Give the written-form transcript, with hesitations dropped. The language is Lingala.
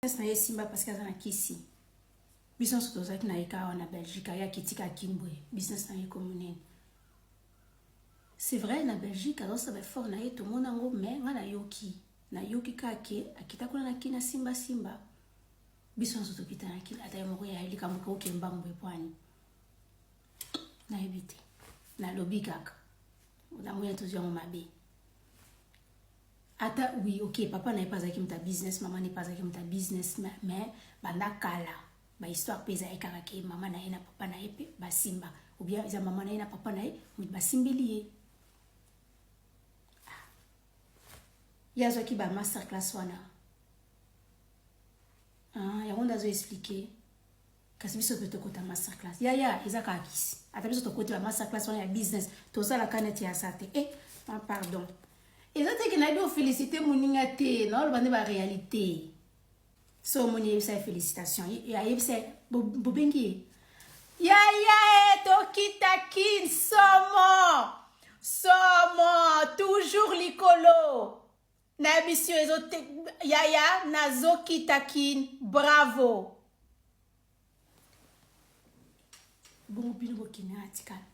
Business na ye esimba parce que aza na kisi. Biso nyonso tozalaki na ye kaka wana Belgique, aye akitika kin boye, business na ye ekomi monene. C'est vrai na Belgique azosala ba effort na ye tomona yango mais nga nayoki nayoki kaka ke akita kuna na kin asimba simba. Biso nyonso tokita na kin ata ye moko ya likambo ke oke mbangu boye pwani. Nayebi te. Nalobi kaka. Namoni tozwi yango mabe. Ata oui ok papa na ye pe azalaki moto ya business mama na ye pe azalaki moto ya business mais banda kala ba histoire pe ezalaki kaka ke mama na ye na papa na ye pe basimba ou bien eza mama na ye na papa na ye moto basimbeli ye ah. Ye azwaki ba master class wana ah, yango nde azo expliquer Kasi biso pe tokota master class. Yaya eza kaka kisi. Ata biso tokoti ba master class wana ya business, tozalaka neti ya sa te. Eh, ah, pardon. Eza te ke nayebi ofélicité moninga te, naoloba nde ba réalité. So omoni yebisa ye félicitation. Ayebisa bobengi ye. Yaya e tokita kin somo. Somo toujours likolo. Nayebisi yo ezo te yaya nazokita kin bravo. Bongo bino bokende na tikala.